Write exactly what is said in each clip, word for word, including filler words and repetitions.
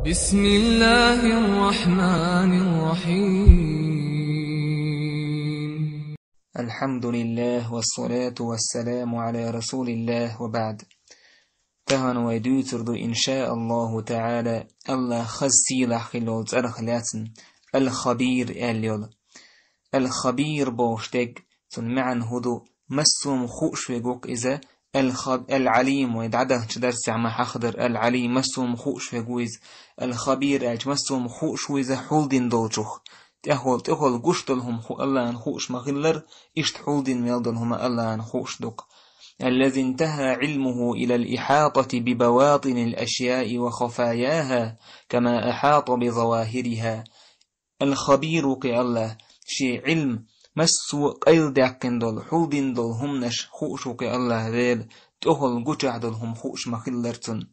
بسم الله الرحمن الرحيم. الحمد لله والصلاة والسلام على رسول الله وبعد. Тахана вай дуьйцур ду, иншааллаху таала, Аллах хаза сийлахь хилла йолу цӀарах лаьцна, Ал-Хабир аьлла йолу. Ал-Хабир бохуш дерг, цуьнан маьӀна хӀун ду? Массо а хууш верг ву-кх иза. Ал-Хаб-, Ал-Алим, вай дӀадаханчу дарсехь ма хьахадара, Ал-Алим, массо а хууш верг ву иза. Ал-Хабир аьлча, массо а хууш ву иза хьулдина долчух. ТӀехула, тӀехула гуш долу хӀума ху-, Аллахьна хууш ма-хиллара, иштта хьулдина мел долу хӀума Аллахьна хууш ду-кх. الذي انتهى علمه إلى الإحاطة ببواطن الأشياء وخفاياها كما أحاط بظواهرها. Ал-Хабир ву-кх и Аллах, шен Ӏилма массо а къайладаьккхина долу, хьулдина долу хӀуманаш хууш ву-кх и Аллах Дела, тӀехула гучахь долу хӀума хууш ма-хиллара цунна.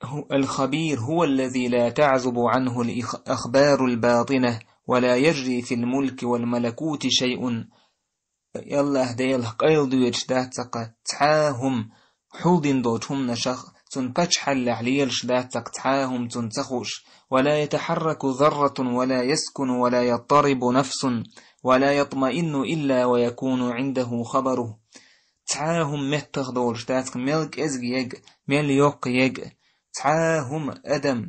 هو، الخبير هو الذي لا تعزب عنه الإخ-، أخبار الباطنة ولا يجري في الملك والملكوت شيء. Аллах Делах къайладоьдуш дац-кх цхьа а хӀума, хьулдина долчу хӀуманашах, цуьнан пачхьаллехь лелаш дац-кх цхьа а хӀума цунна ца хууш. ولا يتحرك ذرة ولا يسكن ولا يضطرب نفس ولا يطمئن إلا ويكون عنده خبره. Цхьа а хӀума меттах долуш дац-кх, мел кӀезиг ерг, мел йоккха ерг, цхьа а хӀума, адам,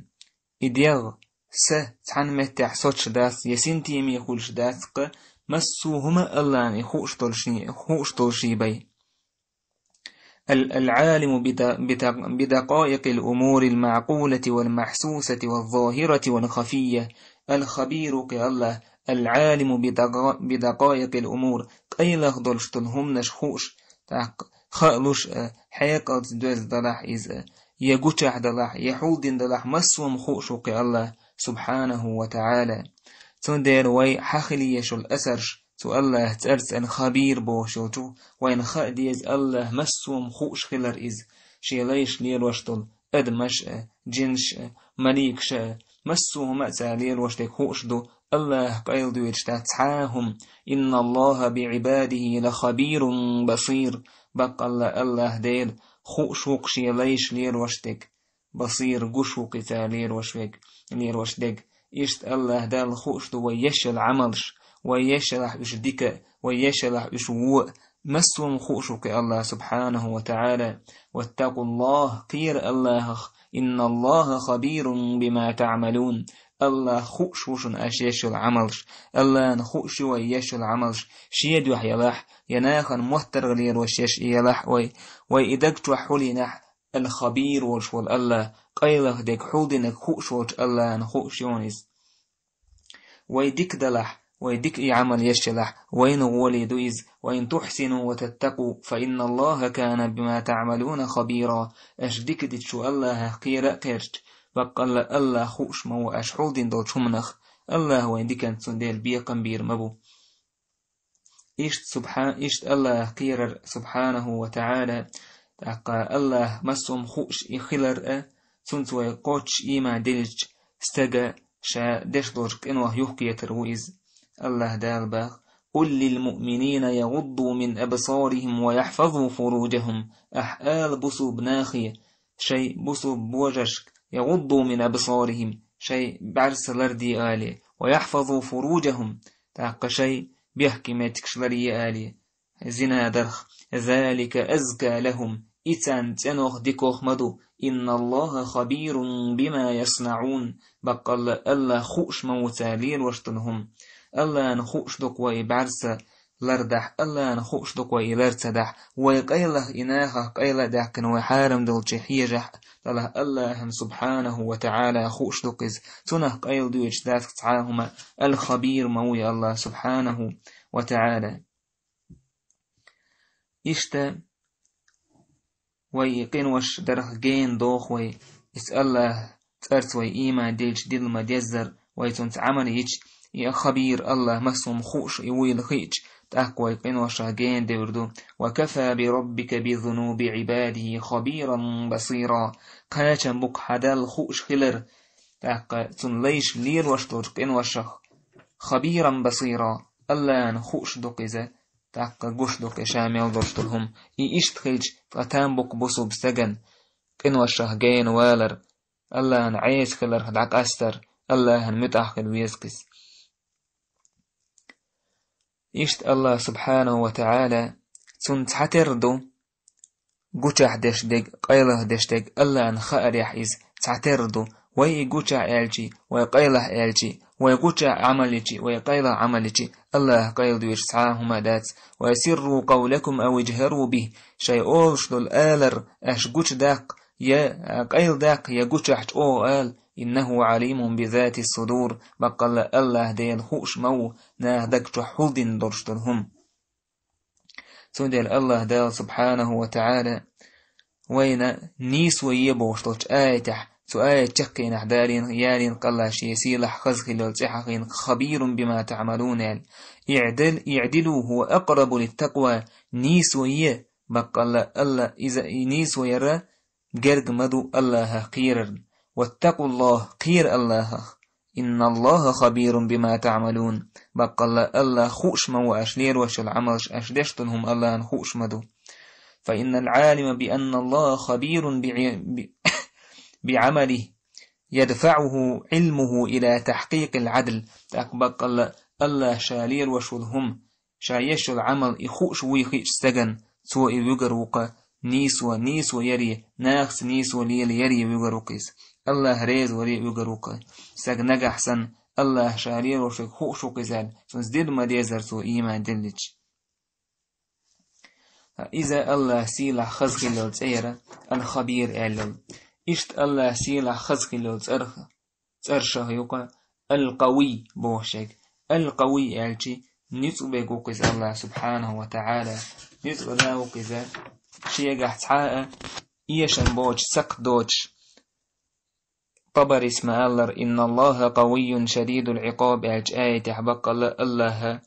и дегӀ, са цхьана меттехь соцуш дац, я синтеме хуьлуш дац-кх, массо а хӀума Аллахьна и хууш долуш, хууш долуш бен. Ал-, العالم بد-، بدق-، بدقائق الأمور المعقولة والمحسوسة والظاهرة والخفية. Ал-Хабир ву-кх и Аллах, العالم بدق-، بدقائق الأمور, къайлаха долуш долу хӀуманаш хууш, тӀаккха хаалуш а, хьекъалца доьзна далахь иза а, я гучахь далахь, я хьулдина далахь, массо а хууш ву-кх и Аллах, субхьанаху ва таӀала. Цундела вай хьан хила езаш йолу асарш цу Аллахьан цӀарца, Ал-Хабир бохуш йолчух, вайна хаа деза Аллах массо а хууш хилар иза, шен лайш лелош долу адамаш а, джинаш а, маликаш а, массо а хӀума а цара лелош дерг хууш ду, Аллах къайладоьдуш дац цхьа а хӀума. إن الله بعباده لخبير بصير. Баккъалла Аллах Дела хууш ву-кх шен лайш лелош дерг. Басир, гуш ву-кх и цара лелош верг, лелош дерг. Иштта Аллах Далла хууш ду вай еш йолу Ӏамалш, вай еш елахь уьш дика, вай еш елахь уьш вон, массо а хууш ву-кх и Аллах субхьанаху ва таӀала. واتقوا الله, кхера Аллахах, إن الله خبير بما تعملون. Аллах хууш ву шуна аша еш йолу Ӏамалш. Аллахьна хууш ю вай еш йолу Ӏамалш, шен дуьхьа елахь, я нахана моттаргӀа лелош еш елахь вай, вай и даг чохь хьулийнахь, Ал-Хабир волуш волу Аллах, къайлаха дерг, хьулдинарг хууш волчу Аллахьна хууш ю иза. Вай дика далахь, вай дика и Ӏамал еш елахь, вайна гӀоле ду иза. وإن تحسنوا وتتقوا فإن الله كان بما تعملون خبيرا. Аша дика дича, шу Аллахах кхера а кхерча, баккъалла Аллах хууш ма ву аша хьулдина долчу хӀуманах. Аллах вайн диканца цундела бекхам бийр ма бу. Иштта субхьа-, иштта Аллах кхерар субхьанаху ва таӀала, тӀаккха Аллах массо а хууш и хилар а, цунца вай кхоччуш ийман диллича, стага ша деш долчу къинойх юхкхетар ву иза. Аллах Дала баха: قل للمؤمنين يغضوا من أبصارهم ويحفظوا فروجهم. Ахь ала бусулба нахе, шайн бусулба божаршка, يغضوا من أبصارهم, шайн бӀаьрса ларде алий, ويحفظوا فروجهم, тӀаккха шайн бехке меттигаш ларъе алий, зина дарх, ذلك أزكى لهم, и царна цӀенох, дикох ма ду, إن الله خبير بما يصنعون, баккъалла Аллах хууш ма ву цара лелош долу хӀума. Аллахьна хууш ду-кх вай и бӀаьрса лардахь, Аллахьна хууш ду-кх вай и лар ца дахь, вай къайлаха и нахах къайла а даьккхина, вай хьарам долчу хьежахь а далахь, Аллахьна субхьанаху ва таӀала хууш ду-кх иза, цунах къайладоьдуш дац-кх цхьа а хӀума, Ал-Хабир ма ву и Аллах субхьанаху ва таӀала. Иштта, вай и къинош дарх гена доху вай, иза Аллах цӀарца вай ийман диллича дилла ма-деззара, вай цунца Ӏамал йича, и Хабир Аллах массо а хууш и вуйла хиъча, тӀаккха вай къиношах гена девр ду. وكفى بربك بذنوب عباده خبيرا بصيرا. Кхачам бу-кх хьан Далла хууш хилар, тӀаккха цуьнан лайш лелош долчу къиношах, خبيرا بصيرا, Аллахьна хууш ду-кх иза, тӀаккха гуш ду-кх и ша мел долуш долу хӀума. И иштта хилча, ткъа там бу-кх бусулба стагана къиношах гена валар, Аллахьан Ӏеса хиларх дӀакъастар, Аллахьан муьтӀахь хила веза кхиз. Иштта Аллах субхьанаху ва таӀала цунна цхьатерра ду, гучахь деш дег, къайлах деш дег Аллахьан хаарехь иза цхьатерра ду, вай и гучахь аьлчи, вай къайлах аьлчи, вай гучахь Ӏамал йичи, вай къайлах Ӏамал йичи, Аллахь къайладуьйш цхьа а хӀума дац. «Ва сирру къавлакум ав иджхару бихь», шай олуш долу алар аш гучадаккха, я къайладаккха, я гучахь чӀогӀа ала, «иннаху Ӏалимун би затис судур», баккъалла Аллахь Дела хууш ма ву наха даг чохь хӀулдина долуш долу хӀума. Цундела Аллах Дала субхьанаху ва таӀала вайна нийсо е бохуш долчу аятехь, цу аят чаккхенахь далийна, ялийна къалла шен сийлахь хаза хилла цӀе хьахийна, «хабирун бима таӀмалун» аьлла. «Иъдил-, иъдилу хӀуа акърабу литтакъва», нийсо е, баккъалла Алла иза и нийсо яра герга ма ду Аллахах кхерарна. «Ваттакъуллах», кхера Аллахах. «Инналлаха хабирун бима таӀмалун». Баккъалла Аллах хууш ма ву аш лелош йолу Ӏамалш, аш деш долу хӀума Аллахьан хууш ма ду. «Фа иннал Ӏалима би анналлаха хабирун би, би, би Ӏамалихь, ядфаӀуху Ӏилмуху ила тахькъикъил Ӏадл». ТӀаккха баккъалла Аллах ша лелош волу хӀума, ша еш йолу Ӏамал и хууш вуй хиъча стагана, цо и вуьгар ву-кха нийсо, нийсо яре, нахаца нийсо лела яре вуьгар ву-кха иза. Аллах реза варе вуьгар ву-кха. Стаг нагахь санна, Аллах ша лелош верг хууш ву-кха иза аьлла, цунца дина ма дезара цо ийман диллича. Иза Аллах сийлахь хаза хилла цӀе яра, Ал-Хабир аьлла. Иштта Аллах сийлахь хаза хилла цӀарах цӀершах ю-кха Ал-Къавий бохуш ерг. Ал-Къавий аьлчи, ницкъ берг ву-кха иза Аллах субхьанаху ва таӀала. Ницкъ да ву-кха иза, шегахь цхьа а эшам боцуш, сакхт доцуш. Табарис ма-аллара: «Инналлаха къавийюн шадидул Ӏикъаб», аьллачу аятехь баккъалла Аллаха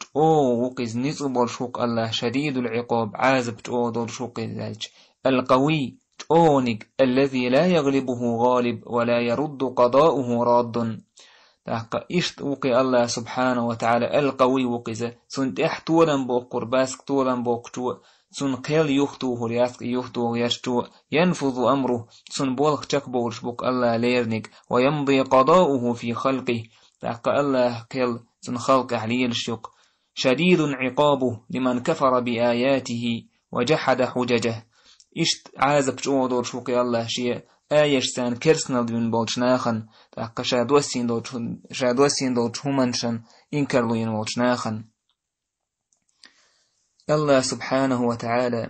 чӀогӀа ву-кха иза, ницкъ болуш ву-кха Аллах, шадидул Ӏикъаб, Ӏазап чӀогӀа долуш ву-кха иза аьлча. Ал-Къавий, чӀогӀаниг, «аллази ла яглибуху гӀалиб ва ла ярудду къадауху раддун». ТӀаккха иштта ву-кха Аллах субхьанаху ва таӀала, Ал-Къавий ву-кха иза, цунна тӀехь толам боккхур, баск толам боккхучо, цунна кхел юхатухур яц-кха юхатухур ярчо, «янфузу амруху», цунна болх чекхбовлуш бу-кха Аллах лериниг, «ва ямди къадауху фи халкъихь», тӀаккха Аллахан кхел цунна халкъехь лелаш ю-кха. «Шадидун Ӏикъабуху лиман кафара би аятихи ва джахьада хьуджаджаху». Иштта Ӏазап чӀогӀа долуш ву-кха Аллах шен аяташца керстанал дуьйна болчу нахана, тӀаккха ша доссийна долчу, ша доссийна долчу хӀуманашна инкарло йина волчу нахана. Аллах субхьанаху ва таӀала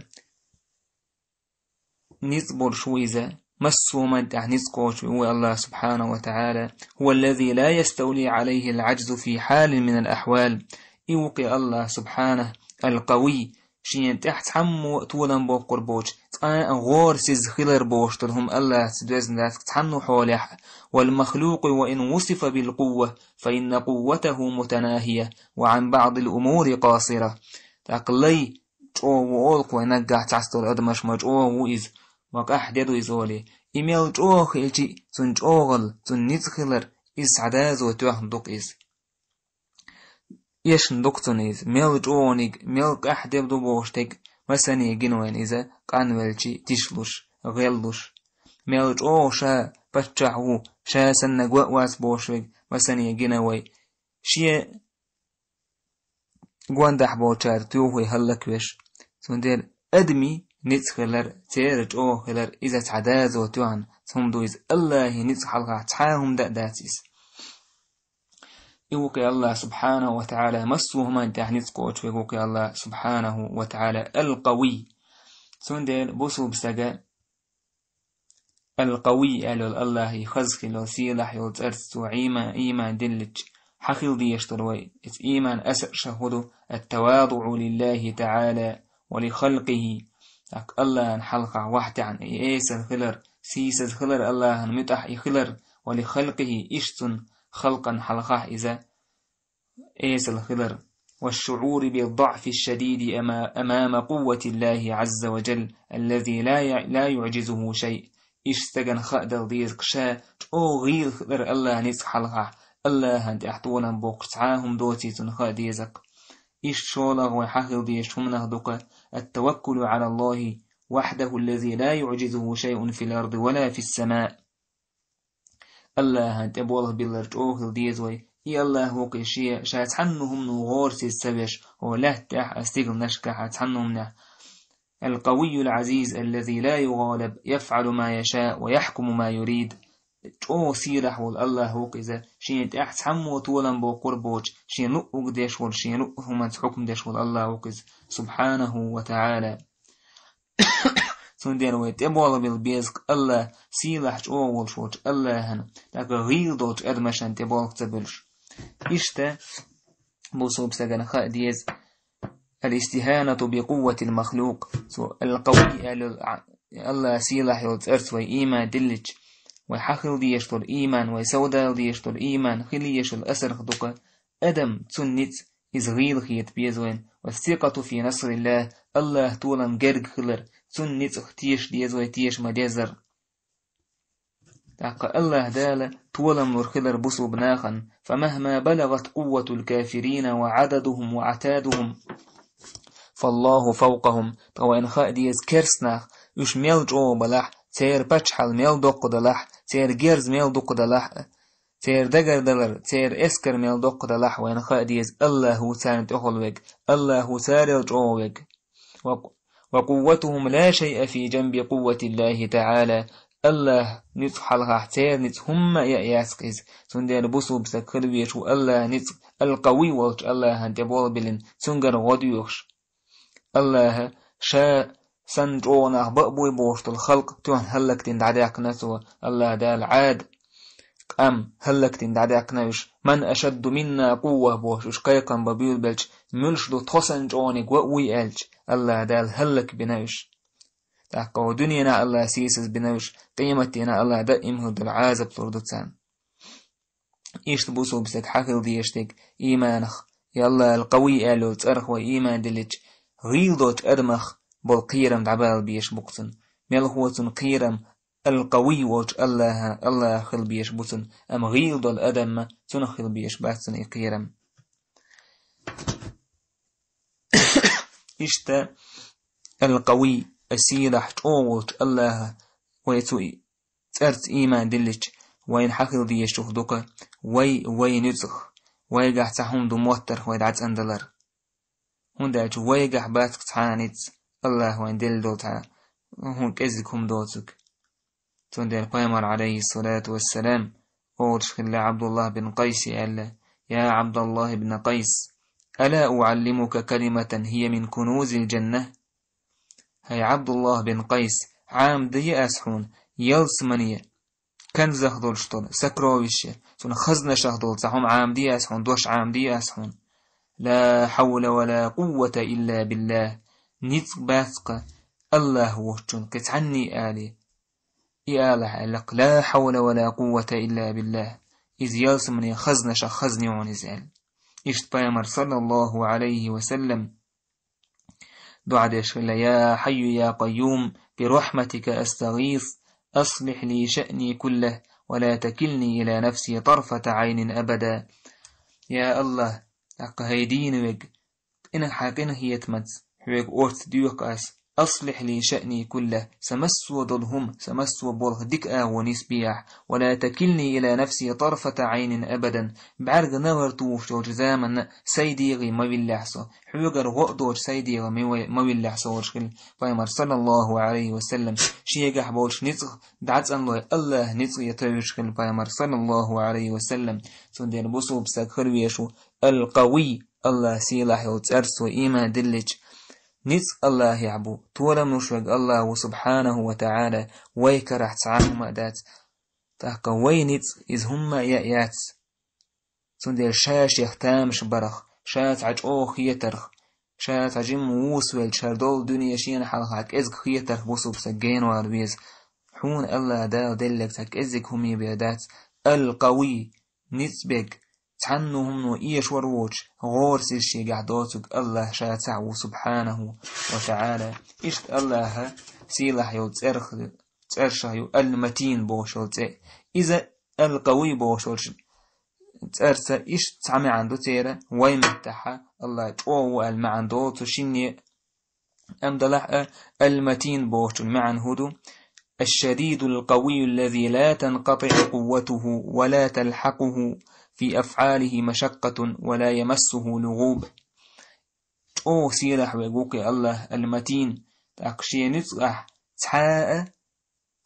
ницкъ болуш ву иза, массо а хӀуманна тӀехь ницкъ кхочуш ву Аллах субхьанаху ва таӀала. «Хува аллази ла ястаули Ӏалайхил Ӏаджзу фи хьалин минал ахьвал». И ву-кха Аллах субхьанаху, Ал-Къавий, шена тӀехь цхьаммо а толам боккхур боцуш, цкъа а гӀорасиза хилар бохуш долу хӀума Аллахца доьзна дац-кха цхьанна а хьолехь. «Вал махлукъу ва ин вусифа бил къувва, фа инна къувватаху мутанахия ва Ӏан баӀдил умури къасира». ТӀаккха лай чӀогӀа ву олу-кха вай, наггахь цхьацца долу адамаш ма чӀогӀа ву иза, ма къаьхьа де ду иза олий. И мел чӀогӀа хилчи а, цуьнан чӀогӀалла, цуьнан ницкъ хилар, иза цхьа доза тоьхна ду-кха иза. Эшна ду-кха цунна иза, мел чӀогӀаниг, мел къаьхьа де ду бохуш дерг, масане гина вайна иза, къанвелчи тишлуш, гӀеллуш. Мел чӀогӀа ша паччахь ву, ша санна гӀо а вац бохуш верг, масане гина вай, шен гондахь болчара тоьхий хӀаллаквеш. Цундела адамийн ницкъ хилар, церан чӀогӀа хилар, иза цхьа доза тоьхна хӀума ду иза, Аллахьан ницкъ хьалха цхьа а хӀума дан а дац иза. И ву-кха Аллах субхьанаху ва таӀала, массо а хӀуманна тӀехь ницкъ кхочуш верг ву-кха Аллах субхьанаху ва таӀала, Ал-Къавий. Цундела бусулба стага Ал-Къавий аьлла йолу Аллахьан хаза хилла йолу сийлахь йолу цӀарца цо Ӏийма-, ийман диллича, хьан хила дезаш долу вай, иза ийман асарш хӀун ду? «Ат-тавадуӀу лиллахи таӀала ва ли халкъихи». ТӀаккха Аллахьан хьалха вахь тӀехь и эсала хилар, сийсаза хилар, Аллахьан муьтӀахь и хилар, «ва ли халкъихи», иштта цуьнан халкъана хьалха иза эсала хилар. «Ва шшуӀури би ддаӀфи шшадиди ама-, амама къувватиллахи Ӏазза ва джалла, аллази ла я-, ла юӀджизуху шай». Иштта стагана хаа дала деза-кха ша чӀогӀа гӀийла хилар Аллахьан ницкъ хьалха, Аллахьан тӀехь толам боккхуш цхьа а хӀума доций цунна хаа деза-кха. Иштта шолгӀа вай хьан хила дезачу хӀуманах ду-кха: «Ат-таваккулу Ӏалаллахи وحده الذي لا يعجزه شيء في الأرض ولا في السماء. Аллахьан тӀе болх биллар чӀоагӀа хила деза вай. И Аллахь ву-кх из шен, ша цхьанна хӀумано гӀорасиз ца веш, хӀо лаьтта тӀехь а, стигланашкахь а, цхьанна хӀуманехь. القوي العزيز الذي لا يغالب، يفعل ما يشاء ويحكم ما يريد. ЧӀоагӀа сийлахь волу Аллахь ву-кх иза, шена тӀехь цхьаммо толам боккхур а боцуш, шен луъург деш волу, шен луъу хӀуманца хьукм деш волу Аллахь ву-кх иза, субхьанаху ва таӀала. Цундела вай тӀе болх билла беза-кх Аллахь, сийлахь чӀогӀа волуш волчу Аллахьана, тӀаккха гӀийла долчу адамашна тӀе болх ца буьллуш. Иштта бусулба стагана хаа деза: الاستهانة بقوة المخلوق. Цу القوي аьлла йолу Аллахь сийлахь йолу цӀарца вай ийман диллича, вай хьан хила дезаш долу ийман, вай совдала дезаш долу ийман, хила езаш йолу асарх дукха адам, цунна ницкъ, иза гӀийла хета беза вайна. والثقة في نصر الله, Аллахь толам герга хилар, цунна ницкъах теша деза вай, теша ма-деззара. ТӀаккха Аллахь Дала толам лур хилар бусулба нахана: فمهما بلغت قوة الكافرين وعددهم وعتادهم، فالله فوقهم. Ткъа вайна хаа деза керстанах, уьш мел чӀогӀа балахь, церан паччахьалла мел доккха далахь, церан герз мел дукха далахь, церан дагардалар, церан эскар мел доккха далахь, вайна хаа деза Аллахь ву царна тӀехула верг, Аллахь ву царел чӀогӀа верг. وق-، وقوتهم لا شيء في جنب قوة الله تعالى. Аллахь ницкъ хьалхахь церан ницкъ хӀумма а яц-кх иза. Цундела бусулба стаг хила везаш ву Аллахь ницкъ, القوي волчу Аллахьан тӀе болх биллина, цуьнгара гӀо доьхуш. Аллахьа ша санна чӀогӀа нах бакъ буй бохуш долу халкъ тоьхна хӀаллакдина дӀадаьккхина цо, Аллахь Дала Ӏад къам хӀаллакдина дӀадаьккхина уьш. من أشد منا قوة бохуш уьш кхайкхам бан буьйлабелча, муьлш ду тхо санна чӀогӀаниг ван а вуй аьлча, Аллахь Дала хӀаллакбина уьш. ТӀаккха ву дуьненахь Аллахь сийсаз бина уьш, къематдийнахь Аллахь даим хир долу Ӏазап лур ду царна. Иштта бусулба стаг хьан хила дезаш дерг ийманах, и Аллахь القوي аьлла йолу цӀарах вай ийман диллича, гӀийла долчу адамах болу кхерам дӀабала безаш бу-кх цунна. Мелхо цунна кхерам القوي волчу Аллахьа, Аллахьах хила безаш бу цунна, амма гӀийла долу адамна цунах хила безаш бац цунна и кхерам. Иштта القوي, а сийлахь чӀогӀа волчу Аллахьа вай цу и цӀарца ийман диллича, вайна хьан хила дезаш чух дукха, вай, вай нуьцкъах, вайгахь цхьа хӀума ду моттарх вай дӀацӀандалар. ХӀунда аьлча вайгахь бац-кх цхьа а ницкъ, Аллахь вайна делла долу цхьа хӀун кӀезиг хӀума доцург. Цундела пайхамар, عليه الصلاة والسلام, олуш хилла Ӏабдуллахь бин Къайсе аьлла: يا عبد الله بن قيس، ألا أعلمك كلمة هي من كنوز الجنة؟ ХӀай Ӏабдуллахь бин Къайс, Ӏамадайий ас хьуна ялсамане канзах долуш долу, сокровище, цуьнан хазнашах долу цхьа хӀума Ӏамадайий ас хьуна, дош Ӏамадайий ас хьуна? لا حول ولا قوة إلا بالله. Ницкъ бац-кх Аллахь воцчунна кхин цхьанний алий. И алахь аьлла-кх: لا حول ولا قوة إلا بالله. Иза ялсамане хазнашах хазна ю хьуна иза аьлла. Иштта пайхамар, саллаллаху Ӏалайхи ва саллам, дуӀа деш хилла: يا حي يا قيوم برحمتك أستغيث، أصلح لي شأني كله ولا تكلني إلى نفسي طرفة عين أبدا. Я Аллахь, тӀаккха хӀай дийна верг, къина хьан къинхетамца хьоьга орца доьху ас. أصلح لي شأني كله, сан массо а долу хӀума, сан массо а болх дика агӀо нисбехьа. ولا تكلني إلى نفسي طرفة عين أبدا. БӀаьрга нагӀар тухуш йолчу заманна сайн дегӀе ма виллехь со. Хьоьгара гӀо а доцуш сайн дегӀе ма вай-, ма виллехь со, олуш хилла пайхамар, саллаллаху Ӏалайхи ва саллам. Шегахь болчу ницкъах дӀацӀанлой Аллахь ницкъе тевжаш хилла пайхамар, саллаллаху Ӏалайхи ва саллам. Цундела бусулба стаг хила везаш ву аль-Къавий, Аллахь сийлахь йолу цӀарца вай ийман диллича, ницкъ Аллахьехь бу, толам луш верг Аллахь ву, субхьанаху ва таӀала, вай карахь цхьа а хӀума а дац. ТӀаккха вай ницкъ иза хӀумма а яц. Цундела ша шех тамаш барах, ша цхьа чӀогӀа хетарх, ша цхьа жимма вусавелча, хӀара долу дуьне шена хьалха кӀезиг хетарх бусулба стаг генавала веза. Хьуна Аллахь Дала делларг цхьа кӀеззиг хӀума бен дац. Аль-Къавий, ницкъ берг, цхьанна хӀумано эшор воцуш, гӀорасиз шегахь доцург Аллахь ша цхьаъ ву, субхьанаху ва таӀала. Иштта Аллахьа сийлахь йолу цӀерх-, цӀершах ю Аль-Матин бохуш йолу цӀе. Иза Аль-Къавий бохуш йолчу цӀерца иштта цхьа маьӀна ду церан, вайн маттахьа Аллахь чӀогӀа ву аьлла маьӀна долу цу шинне а. Амма делахь а, المتين бохучун маьӀна хӀун ду? الشديد القوي الذي لا تنقطع قوته ولا تلحقه في أفعاله مشقة ولا يمسه لغوب. ЧӀогӀа сийлахь верг ву-кх и АллахӀ, المتين, тӀаккха шен ницкъахь цхьа а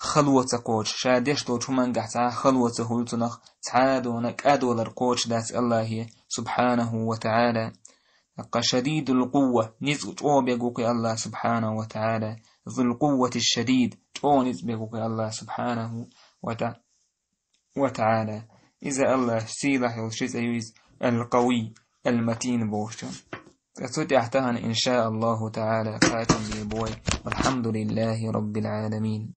хало ца кхочуш, ша деш долчу хӀумангахь цхьа а хало ца хуьлу цунах, цхьа а дона кӀадвалар кхочуш дац АллахӀе, سبحانه وتعالى. ТӀаккха شديد القوة, ницкъ чӀогӀа берг ву-кх и АллахӀ, سبحانه وتعالى. ذو القوة الشديد, чӀогӀа ницкъ берг ву-кх и АллахӀ, سبحانه وتعالى. وتعالى. Иза АллахӀ, сийлахь йолу ши цӀе ю иза, القوي, المتين бохучун. Ткъа цу тӀехь тахана, إن شاء الله تعالى, кхачам бийр бу вай. والحمد لله رب العالمين.